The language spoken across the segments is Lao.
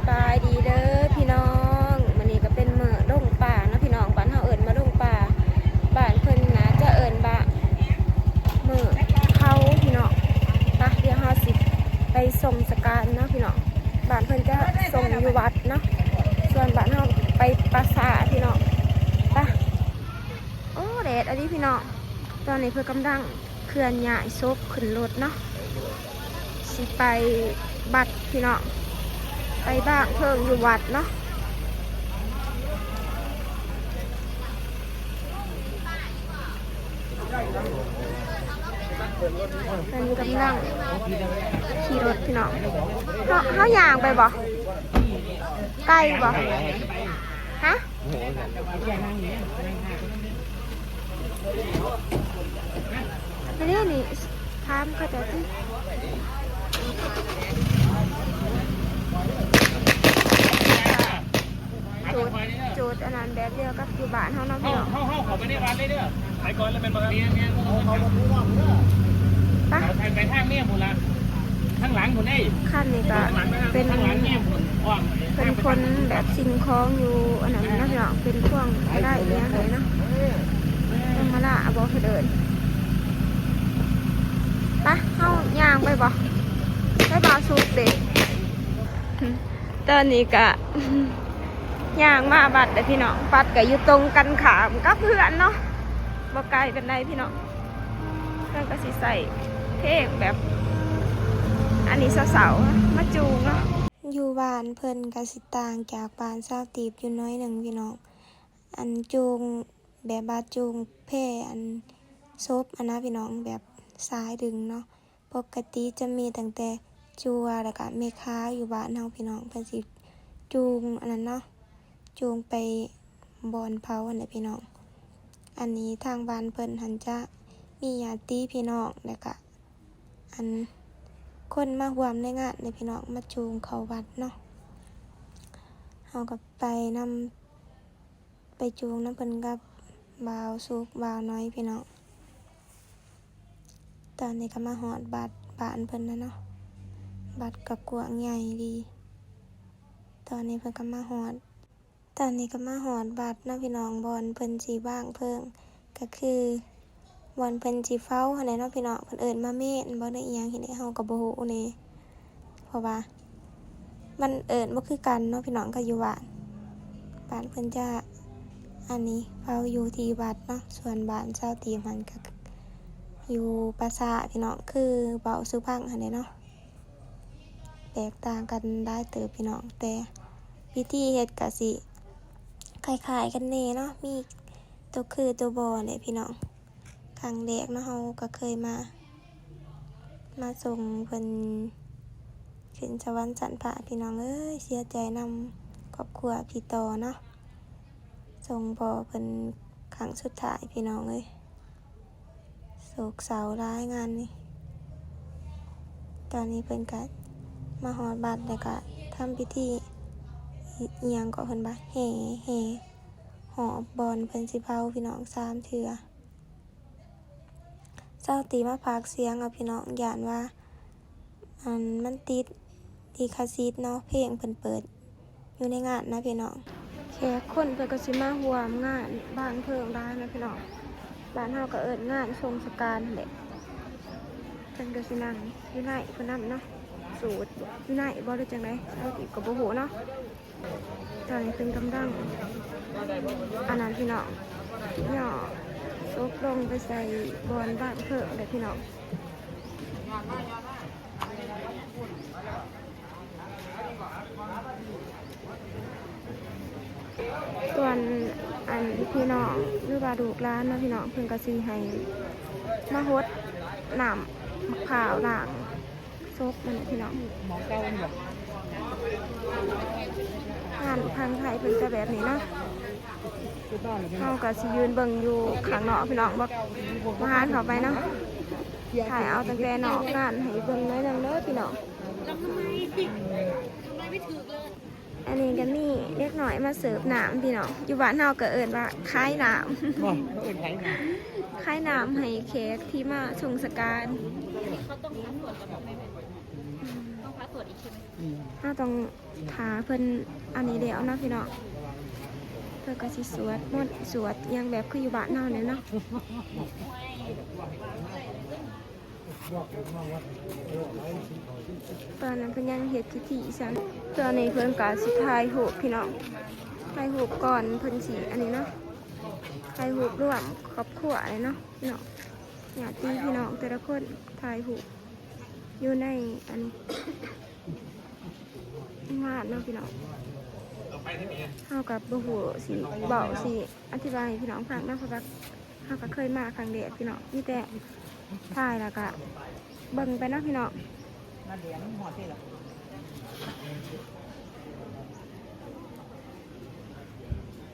ສະບາຍດີເດີພີ່ນ້ອງ, ມື້ນີ້ກໍເປັນມື້ລົງປ່າເນາະພີ່ນ້ອງ, ບ້ານເຮົາເອີ້ນວ່າລົງປ່າ, ບ້ານເພິ່ນໜ້າຈະເອີ້ນວ່າມື້ເຜົາພີ່ນ້ອງ. ໄປ ດຽວເຮົາຊິໄປສົ່ງສະການເນາະພີ່ນ້ອງ, ບ້ານເພິ່ນຈະສົ່ງຢູ່ວັດເນາະ, ສ່ວນບ້ານເຮົາໄປປ່າຊ້າພີ່ນ້ອງ. ໄປ. ໂອ້ ແດດອີ່ຫຼີພີ່ນ້ອງ, ຕອນນີ້ເພິ່ນກຳລັງເຄື່ອນຍ້າຍສົບຂຶ້ນລົດເນາະ, ຊິໄປວັດພີ່ນ້ອງ, ໄປວາງເພີງຢູ່ວັດເນາະ. ເພິ່ນກຳລັງຂີ່ລົດພີ່ນ້ອງ. ເຮົາ ເຮົາຍ່າງໄປບໍ່? ໄກບໍ່? ຮະ? ອັນນີ້ນີ້ ຖາມເຂົາເຈົ້າຕິ. ໂຈດ ໂຈດອັນນັ້ນແບບດຽວກັບຢູ່ບ້ານເຮົາເນາະພີ່ນ້ອງ. ເຮົາ ເຮົາເຂົ້າໄປໃນວັດເລີຍເດີ. ໄປກ່ອນແລ້ວແມ່ນບໍ່? ແມ່ນໆ ເຂົາບໍ່ຮູ້ນຳເດີ. ໄປ ໄປ ໄປທາງເມຍພຸ້ນລະ, ທາງຫຼັງພຸ້ນເດ້. ຄັນນີ້ກະເປັນ ເປັນຄົນແບບສິ່ງຂອງຢູ່ອັນນັ້ນເນາະພີ່ນ້ອງ, ເປັນພວງມາໄດ້ອີ່ຫຍັງຫັ້ນເນາະ, ພວງມາລາບໍ່ ເຂົາເອີ້ນ. ໄປ ເຮົາຍ່າງໄປບໍ່? ໄປບ່າວສຸກເດ້. ຕອນນີ້ກະ ຍ່າງມາວັດເດ້ພີ່ນ້ອງ, ວັດກະຢູ່ຕົງກັນຂ້າມກັບເຮືອນເນາະ, ບໍ່ໄກປານໃດພີ່ນ້ອງ. ເພິ່ນກະຊິໃສ່ເພງແບບ ອັນນີ້ເຊົາໆ ມາຈູງເນາະ. ຢູ່ບ້ານເພິ່ນກະຊິຕ່າງຈາກບ້ານຊາວຕີບຢູ່ໜ້ອຍໜຶ່ງພີ່ນ້ອງ, ອັນຈູງ ແບບວ່າຈູງແພ ອັນ ສົບຫັ້ນນະພີ່ນ້ອງ, ແບບສາຍດຶງເນາະ. ປົກກະຕິຈະມີຕັ້ງແຕ່ຈົວ ແລ້ວກະແມ່ຄ້າຢູ່ບ້ານເຮົາພີ່ນ້ອງ, ເພິ່ນຊິຈູງອັນນັ້ນເນາະ, ຈູງໄປບ່ອນເຜົາຫັ້ນແຫຼະພີ່ນ້ອງ. ອັນນີ້ທາງບ້ານເພິ່ນຫັ້ນຈະມີຍາດຕິພີ່ນ້ອງ ແລ້ວກະອັນຄົນມາຮ່ວມໃນງານເດ້ພີ່ນ້ອງ, ມາຈູງເຂົ້າວັດເນາະ. ເຮົາກໍໄປນຳ ໄປຈູງນຳເພິ່ນກັບບ່າວສຸກ ບ່າວນ້ອຍພີ່ນ້ອງ. ຕອນນີ້ກໍມາຮອດວັດບ້ານເພິ່ນແລ້ວເນາະ, ວັດກໍກວ້າງໃຫຍ່ດີ. ຕອນນີ້ເພິ່ນກໍມາຮອດ ຕອນນີ້ກໍມາຮອດວັດເນາະພີ່ນ້ອງ, ບ່ອນເພິ່ນຊິວາງເພີງ ກໍຄືບ່ອນເພິ່ນຊິເຝົ້າຫັ້ນແຫຼະເນາະພີ່ນ້ອງ, ເພິ່ນເອີ້ນວ່າເມນບໍ່ ຫຼື ອີ່ຫຍັງຫັ້ນແຫຼະ, ເຮົາກໍບໍ່ຮູ້ແດ່. ເພາະວ່າມັນເອີ້ນບໍ່ຄືກັນເນາະພີ່ນ້ອງ, ກັບຢູ່ບ້ານ ບ້ານເພິ່ນຈະ ອັນນີ້ ເຝົ້າຢູ່ທີ່ວັດເນາະ, ສ່ວນບ້ານຊາວຕີບຫັ້ນກໍຢູ່ປ່າຊ້າພີ່ນ້ອງ, ຄືເວົ້າສູ່ຟັງຫັ້ນແຫຼະເນາະ. ແຕກຕ່າງກັນຫຼາຍເຕີບພີ່ນ້ອງ, ແຕ່ວິທີເຮັດກໍຊິຄ້າຍໆກັນແດ່ເນາະ, ມີຕົວຄືຕົວບໍ່ແຫຼະພີ່ນ້ອງ. ຄັ້ງແລກເນາະ ເຮົາກໍເຄີຍມາ ມາສົ່ງເພິ່ນຂຶ້ນສະຫວັນຊັ້ນຟ້າພີ່ນ້ອງເອີຍ. ເສຍໃຈນຳຄອບຄົວພີ່ຕໍ່ເນາະ, ສົ່ງພໍ່ເພິ່ນຄັ້ງສຸດທ້າຍພີ່ນ້ອງເອີຍ. ໂສກເສົ້າຫຼາຍງານນີ້. ຕອນນີ້ເພິ່ນກະມາຮອດວັດ ແລ້ວກະທຳພິທີ ອີ່ຫຍັງເກາະ ເພິ່ນວ່າແຫ່ ແຫ່ຮອບບ່ອນເພິ່ນຊິເຜົາພີ່ນ້ອງ ສາມເທື່ອ. ຊາວຕີມາພາກສຽງເອົາພີ່ນ້ອງ, ຢ້ານວ່າ ອັນ ມັນຕິດລິຂະສິດເນາະ, ເພງເພິ່ນເປີດຢູ່ໃນງານນະພີ່ນ້ອງ. ແຂກຄົນເພິ່ນກໍຊິມາຮ່ວມງານວາງເພີງຫຼາຍນະພີ່ນ້ອງ. ບ້ານເຮົາກໍເອີ້ນງານສົ່ງສະການຫັ້ນແຫຼະ. ເພິ່ນກໍຊິນັ່ງຢູ່ໃນພຸ້ນນຳເນາະ, ສູດຢູ່ໃນບໍ່ ຫຼື ຈັ່ງໃດ ຊາວຕີບກໍບໍ່ຮູ້ເນາະ. ຕອນນີ້ເພິ່ນກຳລັງ ອັນນັ້ນພີ່ນ້ອງ, ຍໍສົບລົງໄປໃສ່ບ່ອນວາງເພີງເດ້ພີ່ນ້ອງ. ສ່ວນ ອັນ ພີ່ນ້ອງ ຫຼືວ່າລູກຫຼານເນາະພີ່ນ້ອງ, ເພິ່ນກໍຊິໃຫ້ມາຫົດນ້ຳໝາກພ້າວລ້າງ ສົບມັນແຫຼະພີ່ນ້ອງ. ງານຝັ່ງໄທເພິ່ນຈະແບບນີ້ເນາະ. ເຮົາກໍຊິຢືນເບິ່ງຢູ່ຂ້າງນອກພີ່ນ້ອງ, ບໍ່ ບໍ່ຫານເຂົ້າໄປເນາະ. ຖ່າຍເອົາຕັ້ງແຕ່ນອກງານໃຫ້ເບິ່ງໜ້ອຍໜຶ່ງເດີພີ່ນ້ອງ. ອັນນີ້ກໍມີເດັກນ້ອຍມາເສີບນ້ຳພີ່ນ້ອງ, ຢູ່ບ້ານເຮົາກໍເອີ້ນວ່າຂາຍນ້ຳ. ບໍ່ ເຂົາເອີ້ນຂາຍນ້ຳ ຂາຍນ້ຳໃຫ້ແຂກທີ່ມາຊົງສະການ. ອືມ ຕ້ອງພາສວດ ເຮົາຕ້ອງຖ້າເພິ່ນອັນນີ້ແລ້ວເນາະພີ່ນ້ອງ ເພິ່ນກໍຊິສວດມົນ ສວດຫຍັງແບບຄືຢູ່ບ້ານເຮົານີ້ເນາະ. ຕອນນັ້ນເພິ່ນຍັງເຮັດພິທີຊັ້ນ ຕອນນີ້ເພິ່ນກໍຊິຖ່າຍຮູບພີ່ນ້ອງ ຖ່າຍຮູບກ່ອນເພິ່ນຊິອັນນີ້ເນາະ ຖ່າຍຮູບລວມຄອບຄົວນີ້ເນາະ ພີ່ນ້ອງ ຍາດຕິພີ່ນ້ອງແຕ່ລະຄົນ ຖ່າຍຮູບຢູ່ໃນອັນນີ້ ງານເນາະພີ່ນ້ອງ. ເຮົາກໍບໍ່ຮູ້ຊິເວົ້າຊິອະທິບາຍໃຫ້ພີ່ນ້ອງຟັງເນາະ ເພາະວ່າເຮົາກໍເຄີຍມາຄັ້ງແລກພີ່ນ້ອງ ມີແຕ່ຖ່າຍແລ້ວກໍເບິ່ງໄປເນາະພີ່ນ້ອງ.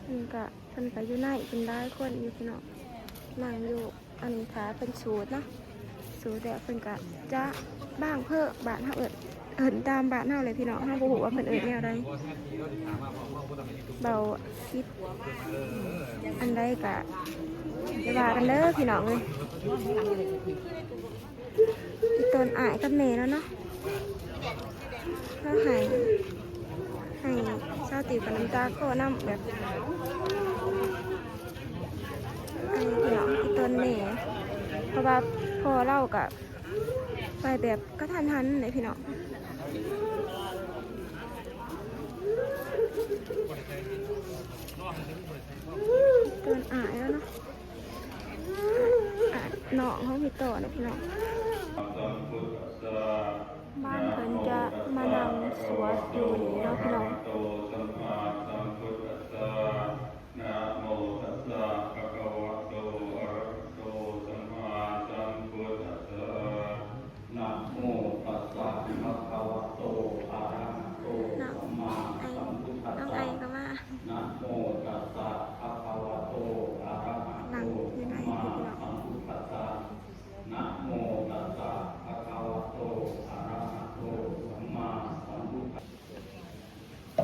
ນີ້ກໍ ເພິ່ນກໍຢູ່ໃນເປັນຫຼາຍຄົນຢູ່ພີ່ນ້ອງ ນັ່ງຢູ່ອັນນີ້ຖ້າເພິ່ນສູດເນາະ ສູດແລ້ວເພິ່ນກໍຈະບາງເພີ ບ້ານເຮົາເອີ້ນ ເອີ້ນຕາມບ້ານເຮົາແຫຼະພີ່ນ້ອງ ເຮົາບໍ່ຮູ້ວ່າເພິ່ນເອີ້ນແນວໃດ ເວົ້າຜິດອັນໃດກໍຢ່າວ່າກັນເດີພີ່ນ້ອງເອີຍ. ອີ່ຕົນອ້າຍກັບແມ່ແລ້ວເນາະ ລາວໄຫ້ ໄຫ້ສາວຕິວກັບນ້ຳຕາຄໍນຳ ແບບໄຫ້ພີ່ນ້ອງ ອີ່ຕົນແມ່ ເພາະວ່າພໍ່ລາວກະໄປແບບກະທັນຫັນເດ້ພີ່ນ້ອງ. ອີ່ຕົນອ້າຍແລ້ວເນາະ ນ້ອງຂອງພີ່ຕໍ່ເດ້ພີ່ນ້ອງ ບ້ານເພິ່ນຈະມານັ່ງສວດຢູ່ນີ້ເນາະພີ່ນ້ອງ. ນະໂມຕັດສະ ພະຄະວະໂຕ ອະຣະຫະໂຕ ສຳມາສຳພຸດທັດສະ. ນະໂມຕັດສະ ພະຄະວະໂຕ ອະຣະຫະໂຕ ສຳມາສຳພຸດທັດສະ. ນະໂມຕັດສະ ພະຄະວະໂຕ ອະຣະຫະໂຕ ສຳມາສຳພຸດທັດສະ. ນະໂມຕັດສະ ພະຄະວະໂຕ ອະຣະຫະໂຕ ສຳມາສຳພຸດທັດສະ.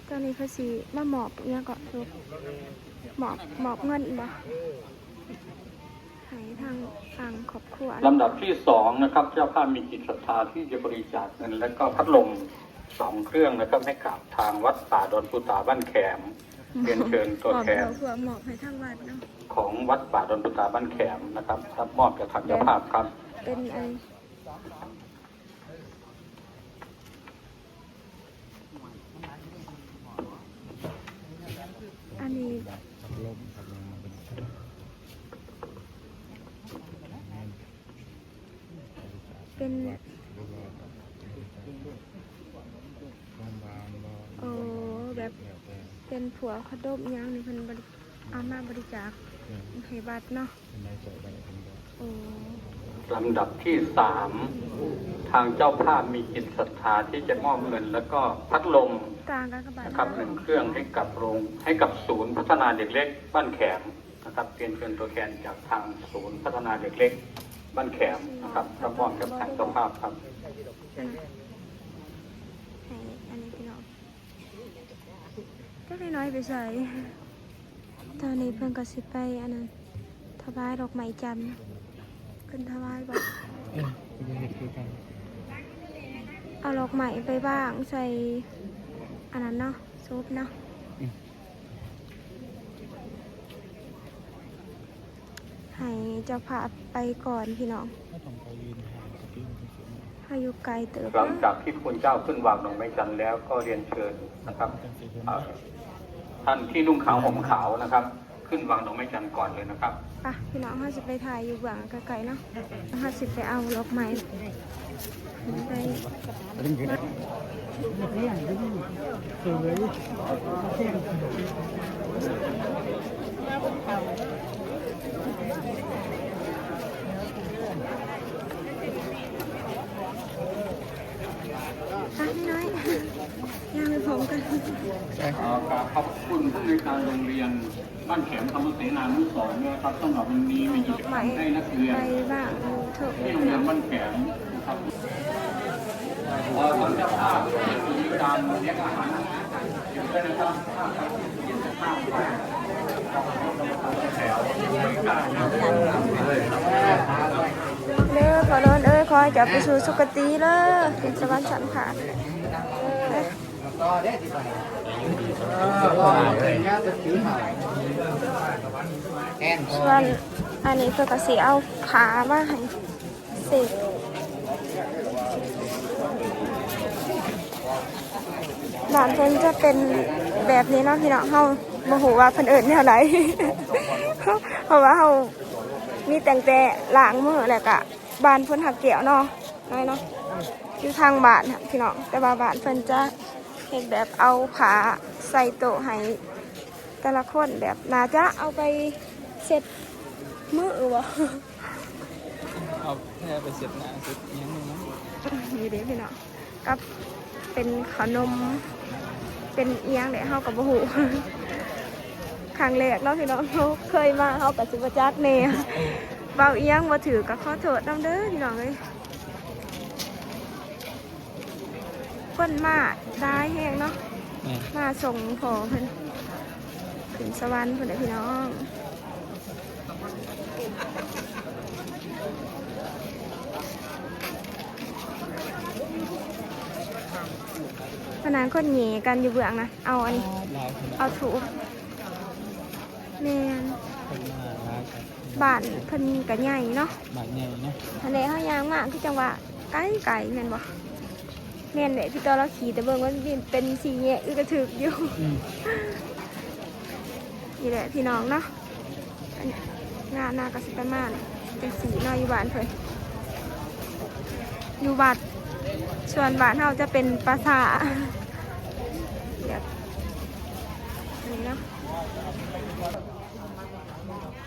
ຕອນນີ້ເພິ່ນຊິມາມອບອີ່ຫຍັງເກາະ ມອບ ມອບເງິນບໍ່ ໃຫ້ທາງຝັ່ງຄອບຄົວ. ລຳດັບທີສອງນະຄັບ ເຈົ້າພາບມີຈິດສັດທາທີ່ຈະບໍລິຈາກເງິນ ແລະກໍພັດລົມສອງເຄື່ອງນະຄັບ ໃຫ້ກັບທາງວັດປ່າດອນປູຕາບ້ານແຂມ ຮຽນເຊີນຕົວແທນ ມອບໃຫ້ທາງວັດເນາະ ຂອງວັດປ່າດອນປູຕາບ້ານແຂມນະຄັບ ຮັບມອບຈາກທ່ານເຈົ້າພາບຄັບ. ເປັນອັນ ອັນນີ້ເປັນ ໂອ້ ແບບເປັນພວກຂະໜົມຫຍັງນີ້ ເພິ່ນບໍລິ ເອົາມາບໍລິຈາກໃຫ້ວັດເນາະ. ລຳດັບທີສາມ ທາງເຈົ້າພາບມີຈິດສັດທາທີ່ຈະມອບເງິນ ແລະກໍພັດລົມນະຄັບ ໜຶ່ງເຄື່ອງໃຫ້ກັບໂຮງ ໃຫ້ກັບສູນພັດທະນາເດັກເລັກບ້ານແຂມນະຄັບ ຮຽນເຊີນຕົວແທນຈາກທາງສູນພັດທະນາເດັກເລັກບ້ານແຂມນະຄັບ ຮັບມອບຈາກທາງເຈົ້າພາບຄັບ. ໃຫ້ອັນນີ້ພີ່ນ້ອງ ຈັກນ້ອຍໆໄປໃສ. ຕອນນີ້ເພິ່ນກໍຊິໄປອັນນັ້ນ ຖວາຍດອກໄມ້ຈັນ ຂຶ້ນຖວາຍບໍ່? ເອີ ເພິ່ນເຮັດຄືກັນ ເອົາດອກໄມ້ໄປວາງໃສ່ອັນນັ້ນເນາະ ສົບເນາະ. ອືມ ໃຫ້ເຈົ້າພາບໄປກ່ອນພີ່ນ້ອງ ເຮົາຢູ່ໄກເຕີບ. ຫຼັງຈາກທີ່ພະຄຸນເຈົ້າຂຶ້ນວາງດອກໄມ້ຈັນແລ້ວ ກໍຮຽນເຊີນນະຄັບ ເອີ ທ່ານທີ່ນຸ່ງຂາວຫົ່ມຂາວນະຄັບ ຂຶ້ນວາງດອກໄມ້ຈັນກ່ອນເລີຍນະຄັບ. ໄປ ພີ່ນ້ອງ ເຮົາຊິໄປຖ່າຍຢູ່ເບື້ອງໄກໆເນາະ ເຮົາຊິໄປເອົາດອກໄມ້ ໄປ ໄປນ້ອຍ ຍ່າງໄປພ້ອມກັນ. ຂໍຂອບພະຄຸນຜູ້ອຳນວຍການໂຮງຮຽນ ບ້ານແຂມທຳມະເສນານຸສອນດ້ວຍຄັບ ສຳລັບວັນນີ້ມີກິດຈະກຳໃຫ້ນັກຮຽນ ໄປວາງຢູ່ເທິງ ທີ່ໂຮງຮຽນບ້ານແຂມນະຄັບ ຂໍທ່ານເຈົ້າພາບມີການລຽກອາຫານ ຢູ່ດ້ວຍນະຄັບ ພາບກັບເຂດເຈັດສິບຫ້າ ໄປ ເດີພໍ່ຫຼວງເອີຍ ຂໍໃຫ້ເຈົ້າໄປສູ່ສຸຄະຕິເດີ ຂຶ້ນສະຫວັນຊັ້ນຟ້າເດີ. ສ່ວນອັນນີ້ເພິ່ນກໍຊິເອົາຜ້າມາໃຫ້ເສກ. ບ້ານເພິ່ນຈະເປັນແບບນີ້ເນາະພີ່ນ້ອງ, ເຮົາບໍ່ຮູ້ວ່າເພິ່ນເອີ້ນແນວໃດ ເພາະວ່າເຮົາມີຕັ້ງແຕ່ລ້າງມື ແລ້ວກະບ້ານເພິ່ນຫາກແກ້ວເນາະ ນ້ອຍເນາະ ຢູ່ທາງບ້ານຫັ້ນພີ່ນ້ອງ, ແຕ່ວ່າບ້ານເພິ່ນຈະເຮັດແບບເອົາຜ້າໃສ່ໂຕະໃຫ້ແຕ່ລະຄົນ, ແບບໜ້າຈະເອົາໄປເຊັດມືບໍ ເອົາແຜ່ໄປເຊັດໜ້າເຊັດອີ່ຫຍັງນີ້ນະ. ນີ້ເດ້ພີ່ນ້ອງ ກັບເປັນເຂົ້າໜົມ ເປັນອີ່ຫຍັງເດ ເຮົາກໍບໍ່ຮູ້ ຄັ້ງແລກເນາະພີ່ນ້ອງ, ເຮົາເຄີຍມາເຮົາກໍຊິບໍ່ຈັກແດ່ ເວົ້າອີ່ຫຍັງບໍ່ຖືກກໍຂໍໂທດນຳເດີພີ່ນ້ອງເອີຍ. ຄົນມາຫຼາຍແຮງເນາະ ແມ່ນ ມາສົ່ງພໍ່ເພິ່ນຂຶ້ນສະຫວັນພຸ້ນແຫຼະພີ່ນ້ອງ. ຂະໜາດຄົນແຍ່ກັນຢູ່ເບື້ອງນະ ເອົາອັນນີ້ ຫຼາຍຂະໜາດ ເອົາທູບ ແມ່ນ ຄົນມາຫຼາຍຄັກ. ບ້ານເພິ່ນກໍໃຫຍ່ເນາະ ບ້ານໃຫຍ່ເນາະ. ຫັ້ນແຫຼະ ເຮົາຍ່າງມາຄືຈັ່ງວ່າໄກໆ ແມ່ນບໍ່? ແມ່ນແຫຼະ ທີ່ຕອນລາວຂີ່ ແຕ່ເບິ່ງມັນເປັນສີ່ແຍກ ອື ກໍຖືກຢູ່. ອືມ ນີ້ແຫຼະພີ່ນ້ອງເນາະ ອັນງານນາກໍຊິປະມານຈັ່ງຊີ້ເນາະ ຢູ່ບ້ານເພິ່ນ ຢູ່ວັດ, ສ່ວນບ້ານເຮົາຈະເປັນປ່າຊ້າ ແບບນີ້ເນາະ.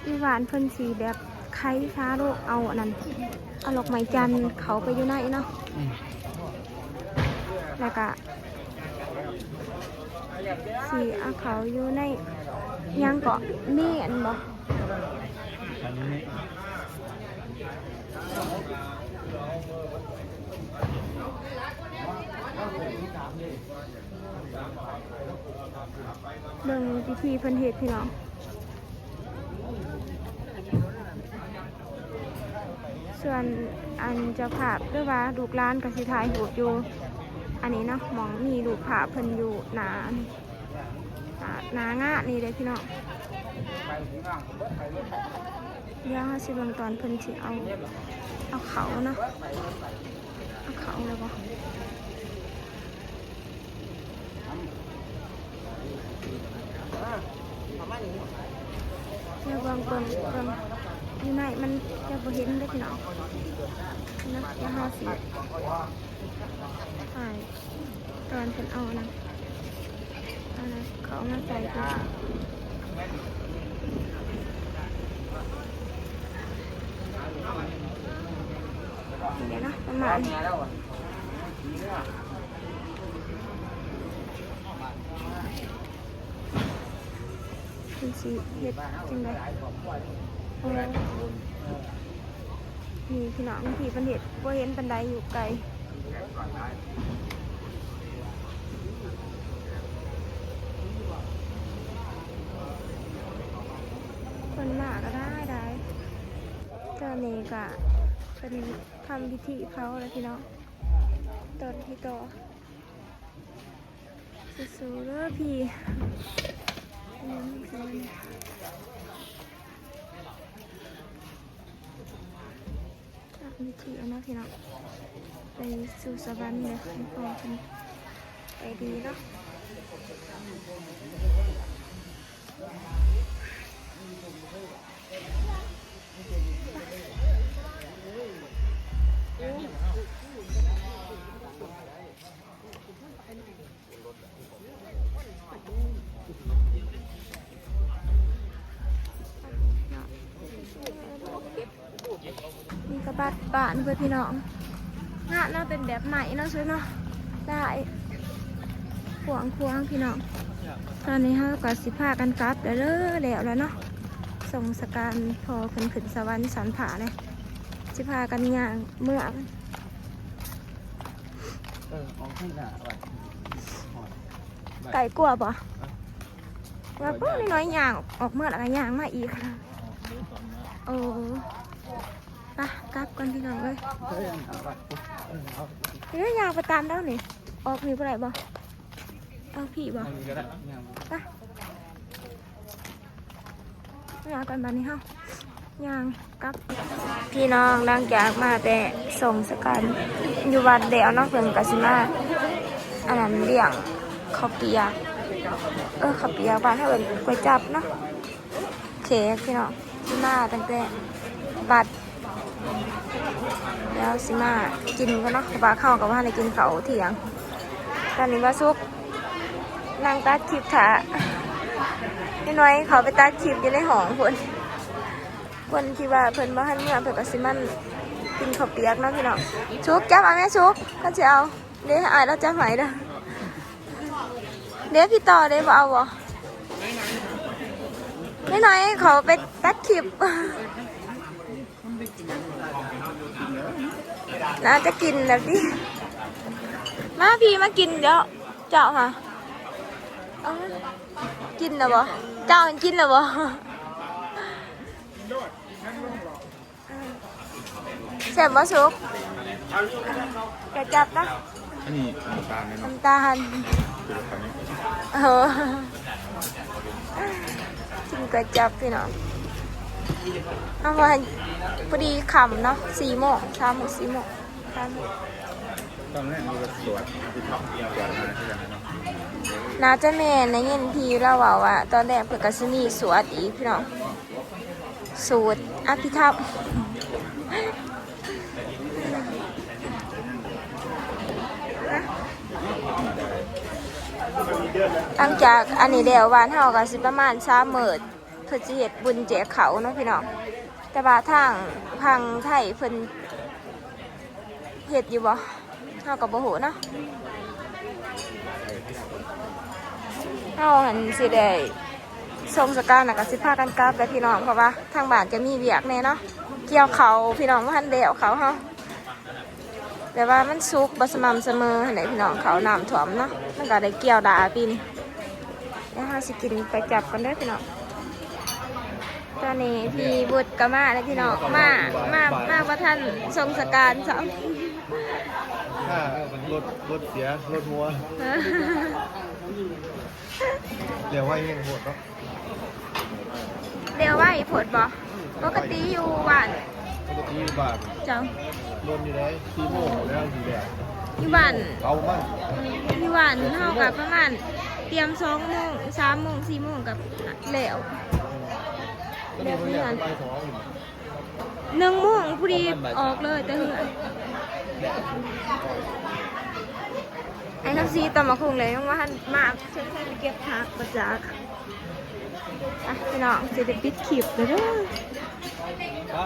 ຢູ່ບ້ານເພິ່ນຊິແບບໄຂສາໂລກ ເອົາອັນນັ້ນ ເອົາດອກໄມ້ຈັນເຂົ້າໄປຢູ່ໃນເນາະ. ອືມ ແລ້ວກະຊິເອົາເຂົ້າຢູ່ໃນຫຍັງເກາະ ເມນບໍ່? ອັນນີ້ ເບິ່ງວິທີເພິ່ນເຮັດພີ່ນ້ອງ. ສ່ວນອັນເຈົ້າພາບ ຫຼືວ່າລູກຫຼານກໍຊິຖ່າຍຮູບຢູ່ອັນນີ້ເນາະ ໝ່ອງມີຮູບພາບເພິ່ນຢູ່ໜ້າ ໜ້າ ໜ້າງານນີ້ເດ້ພີ່ນ້ອງ. ດຽວເຮົາຊິເບິ່ງຕອນເພິ່ນຊິເອົາ ເອົາເຂົ້າເນາະ ເອົາເຂົ້າແລ້ວບໍ່? ດຽວເບິ່ງ ເບິ່ງ ເບິ່ງຢູ່ໃນມັນຈະບໍ່ເຫັນເດ້ພີ່ນ້ອງເນາະ. ດຽວເຮົາຊິຖ່າຍຕອນເພິ່ນເອົາອັນນັ້ນ ເອົາເຂົ້າມາໃສ່ກ່ອນ. ນີ້ເດ້ເນາະ ປະມານນີ້ ເພິ່ນຊິເຮັດຈັ່ງໃດ? ໂອ້ ນີ້ພີ່ນ້ອງ ວິທີເພິ່ນເຮັດ ບໍ່ເຫັນປານໃດ ຢູ່ໄກ. ຄົນມາກໍຫຼາຍໆ. ຕອນນີ້ກໍເພິ່ນທຳພິທີເຜົາແລ້ວພີ່ນ້ອງ. ຕອນທີ່ຕໍ່ ສູ້ໆເດີພີ່. ອັນນີ້ມັນຄືທຳພິທີເນາະພີ່ນ້ອງ ໄປສູ່ສະຫວັນເດີ ໃຫ້ພໍ່ເພິ່ນໄປດີເນາະ. ນີ້ກະບັດບ້ານເພິ່ນພີ່ນ້ອງ. ງານເນາະ ເປັນແບບໄມ້ເນາະ ຊຸດເນາະ ຫຼາຍ ກວ້າງຂວາງພີ່ນ້ອງ. ຕອນນີ້ເຮົາກະຊິພາກັນກັບແລ້ວເດີ ແລ້ວແລ້ວເນາະ ສົ່ງສະການພໍ່ເພິ່ນຂຶ້ນສະຫວັນຊັ້ນຟ້າແລ້ວ ຊິພາກັນຍ່າງເມືອ. ເອີ ອອກທາງໜ້າວັດ ຮອດ ໃກ້ກວ່າບໍ່? ວ່າ ປູ້ ນ້ອຍໆ ຍ່າງອອກເມືອ ແລ້ວກໍຍ່າງມາອີກ. ໂອ້ ໄປກັບກ່ອນພີ່ນ້ອງເອີຍ. ເອີ ຍ່າງໄປຕາມລາວນີ້ ອອກນີ້ບໍ່ໄດ້ບໍ່? ເອົາພີ້ບໍ່? ໄປ ຍ່າງກ່ອນ ບາດນີ້ເຮົາຍ່າງກັບ. ພີ່ນ້ອງ ຫຼັງຈາກມາແຕ່ສົ່ງສະການຢູ່ວັດແລ້ວເນາະ ເພິ່ນກໍຊິມາ ອັນນັ້ນ ລ້ຽງເຂົ້າປຽກ ເອີ ເຂົ້າປຽກ ບ້ານເຮົາເອີ້ນກວຍຈັບເນາະ. ແຂກພີ່ນ້ອງ ຊິມາຕັ້ງແຕ່ວັດ ແລ້ວຊິມາກິນກ່ອນເນາະ ເພາະວ່າເຮົາກໍບໍ່ທັນໄດ້ກິນເຂົ້າທ່ຽງ. ຕອນນີ້ບ່າວສຸກນັ່ງຕັດຄລິບຖ້າ ນ້ອຍໆ ເຂົາໄປຕັດຄລິບຢູ່ໃນຫ້ອງພຸ້ນ. ຄົນທີ່ວ່າເພິ່ນບໍ່ທັນເມືອ ເພິ່ນກໍຊິມາກິນເຂົ້າປຽກເນາະພີ່ນ້ອງ. ສຸກ ຈັບເອົາແມ່ສຸກ ຄັນຊິເອົາ. ເດ້ ອ້າຍລາວຈະໃຫ້ເດີ. ເດ້ ພີ່ຕໍ່ເດ້ ບໍ່ເອົາບໍ່? ນ້ອຍໆ ເຂົາໄປຕັດຄລິບ ໜ້າຈະກິນແລ້ວຕິ. ມາພີ່ ມາກິນແລ້ວ ເຈົ້າຫາ ເອົາ ກິນແລ້ວບໍ່? ເຈົ້າກິນແລ້ວບໍ່? ແຊບບໍ່ສຸກ? ກະຈັບນະ ອັນນີ້ນ້ຳຕານເນາະ ນ້ຳຕານ. ເອີ ກິນກະຈັບພີ່ນ້ອງ. ເຮົາພໍດີຄ່ຳເນາະ ສີ່ໂມງ ສາມໂມງ ສີ່ໂມງ ສາມໂມງ. ຕອນແລກມີແຕ່ສວດ ສວດມາຄືກັນເນາະ. ໜ້າຈະແມ່ນ ໄດ້ຍິນພີ່ລາວເວົ້າວ່າ ຕອນແລກເພິ່ນກະຊິມີສວດອີກພີ່ນ້ອງ. ສູດອະພິທຳ. ຫຼັງຈາກອັນນີ້ແລ້ວ ບ້ານເຮົາກໍຊິປະມານສາມມື້ ເພິ່ນຊິເຮັດບຸນແຈກເຂົ້າເນາະພີ່ນ້ອງ. ແຕ່ວ່າທາງຝັ່ງໄທເພິ່ນ ເຮັດຢູ່ບໍ່ ເຮົາກໍບໍ່ຮູ້ເນາະ. ເຮົາຫັ້ນຊິໄດ້ສົ່ງສະການ ແລ້ວກໍຊິພາກັນກັບແຫຼະພີ່ນ້ອງ ເພາະວ່າທາງບ້ານຈະມີວຽກແດ່ເນາະ ກ່ຽວເຂົ້າພີ່ນ້ອງ ບໍ່ທັນແລ້ວເຂົ້າເຮົາ ແບບວ່າມັນສຸກບໍ່ສະໝ່ຳສະເໝີຫັ້ນແຫຼະພີ່ນ້ອງ. ເຂົ້ານ້ຳຖ້ວມເນາະ ມັນກໍໄດ້ກ່ຽວດາປີນີ້. ແລ້ວເຮົາຊິກິນໄປຈັບກ່ອນເດີພີ່ນ້ອງ. ຕອນນີ້ພີ່ບຸດກໍມາແລ້ວພີ່ນ້ອງ ມາ ມາ ມາບໍ່ທັນສົ່ງສະການຊ້ຳ. ຖ້າລົດ ລົດເສຍ ລົດຮົ່ວ ແລ້ວໄວແຮງໂພດເນາະ. ແລ້ວໄວໂພດບໍ່? ປົກກະຕິຢູ່ບ້ານ ປົກກະຕິຢູ່ບ້ານ ເຈົ້າ ດົນຢູ່ເດ້ ສີ່ໂມງແລ້ວຊິແລ້ວ ຢູ່ບ້ານ ເອົາມັນ ຢູ່ບ້ານເຮົາກໍປະມານຕຽມສອງໂມງ ສາມໂມງ ສີ່ໂມງກໍແລ້ວ ແບບນີ້ຫັ້ນ ໜຶ່ງໂມງພໍດີອອກເລີຍແຕ່ເຮືອນ. ໄອ້ຄຳສີຕຳບັກຫຸ່ງແລ້ວຍັງບໍ່ທັນມາ ສົງໄສໄປເກັບຜັກບໍ່ຈັກ. ອ່ະ ພີ່ນ້ອງ ຊິໄດ້ປິດຄລິບແລ້ວເດີ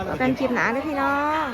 ພໍ້ກັນຄລິບໜ້າເດີພີ່ນ້ອງ.